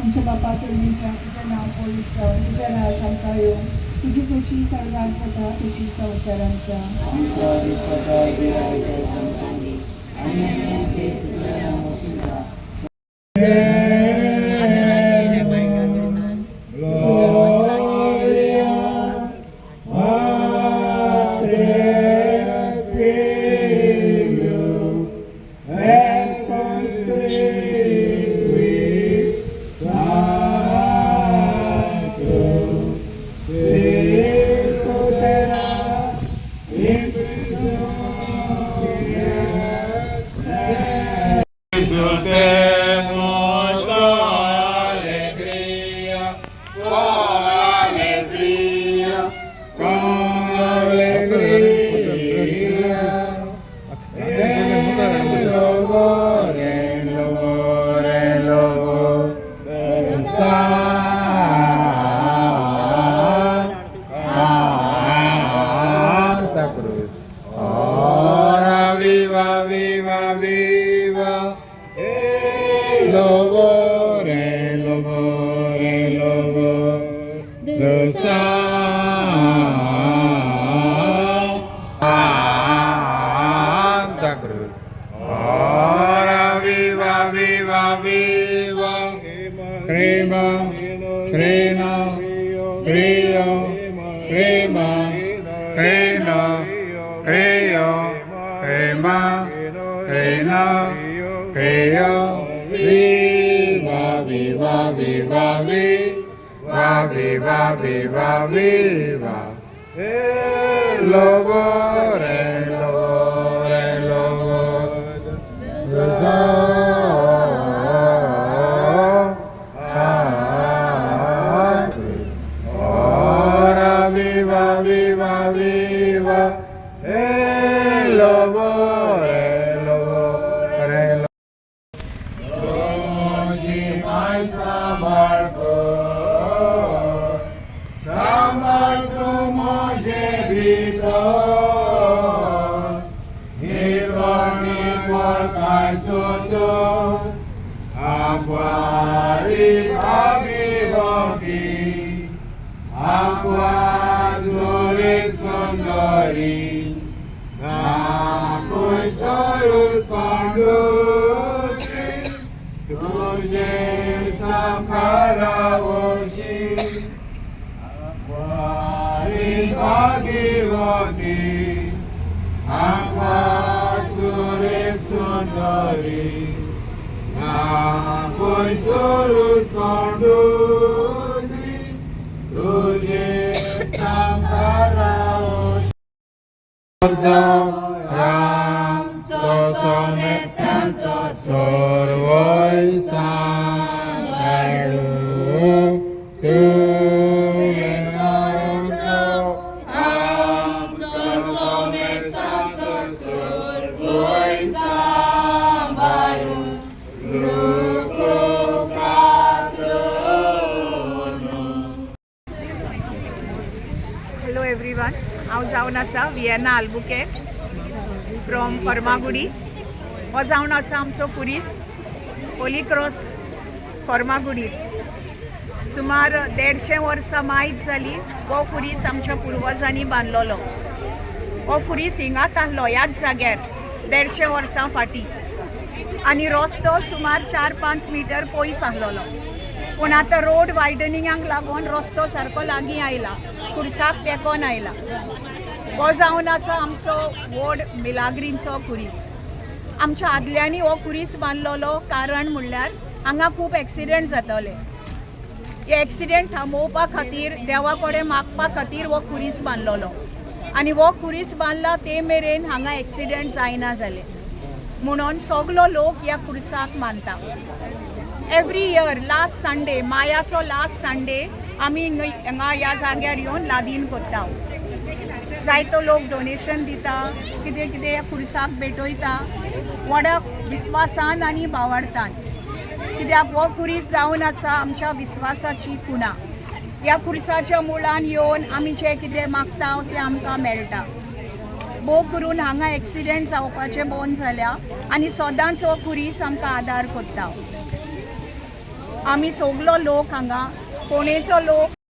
आमच्या बापा सोडणीच्या तुजें नांव पवित्र जावं, तुजें राज आमकां येवं, तुजी खोशी सर्गात जाता तशी संवसारांत जावं. आमचो दिसपट्टो जिवाक आमकां दी आनी आमचे चुकलेल्या मोशीं. Gloria Patri et Filio et Spiritui Sancto, sicut erat in principio et Exultemos con alegría, con alegría, con alegría. En loor, en loor, en loor del Santa Cruz. Ahora viva, viva, viva. El loor, el loor, el loor de Santa Cruz. Ahora viva, viva, viva. Crema, crema, creo, crema, crema, creo, crema, crema, creo. Viva, viva, viva, viva, viva, viva, viva. El loor, el loor, el loor de Santa Cruz. Ahora viva, viva, viva, el loor, el loor, el तुझी my सांभाळ कर, सांभाळ तू म्हजे भितर, निर्मळ निर्मळ काय सोदून, आंकवारी भाग्यवती, आंकवासुरे सुंदरी, ना सोरूच पांडुशी, तुझे संकारावशी, आंकवारी भाग्यवती, आंकवासुरे सुंदरी, ना सोरूच पांडुशी, तुझे संकारावशी. आमचो समेस्तांचो सर्वय सांबाळू तुवें आमचो समेस्तांचो सर्वय सांबाळू. रुको कात्रोनु. हॅलो एवरीवन, हांव जावन आसा वियेना आल्बुकेर्क फ्रॉम फर्मागुडी. हो जावन आसा आमचो खुरीस, होली क्रॉस, फर्मागुडी. सुमार 150 वर्सां मायज जाली हो खुरीस आमच्या पुर्वजांनी बांदलेलो. हो खुरीस हिंगात आहलो ह्याच जाग्यार 150 वर्सां फाटीं आनी रस्तो सुमार 4-5 मिटर पयस आहलोलो, पूण आतां रोड वायडनिंगाक लागून रस्तो सारको लागीं आयला, खुर्साक तेंकोन आयला. हो जावन आसा आमचो व्हड मिलाग्रींचो खुरीस. आमच्या आदल्यांनी हो खुरीस बांदलेलो, कारण म्हणल्यार हांगा खूब एक्सिडंट जाताले. हे एक्सिडंट थांबोवपा खातीर, देवा कडेन मागपा खातीर हो खुरीस बांदलेलो आनी हो खुरीस बांदला ते मेरेन हांगा एक्सिडंट जायना जाले, म्हणून सगलो लोक ह्या खुर्साक मानता. एवरी इयर लास्ट संडे, मायाचो लास्ट संडे, आमी हांगा ह्या जाग्यार येवन लादीन करता. जायतो लोक डोनेशन दिता, कितें कितें ह्या खुर्साक भेटयता व्हडा विस्वासान आनी भावार्थान, कित्याक हो खुरीस जावन आसा आमच्या विस्वासाची खुणा. ह्या खुर्साच्या मुळान येवन आमी जें कितें मागता तें आमकां मेळटा. भोव करून हांगा एक्सिडेंट जावपाचे बंद जाल्या आनी सदांच हो खुरीस आमकां आदार करता. आमी सगलो लोक हांगा फोंडेचो लोक.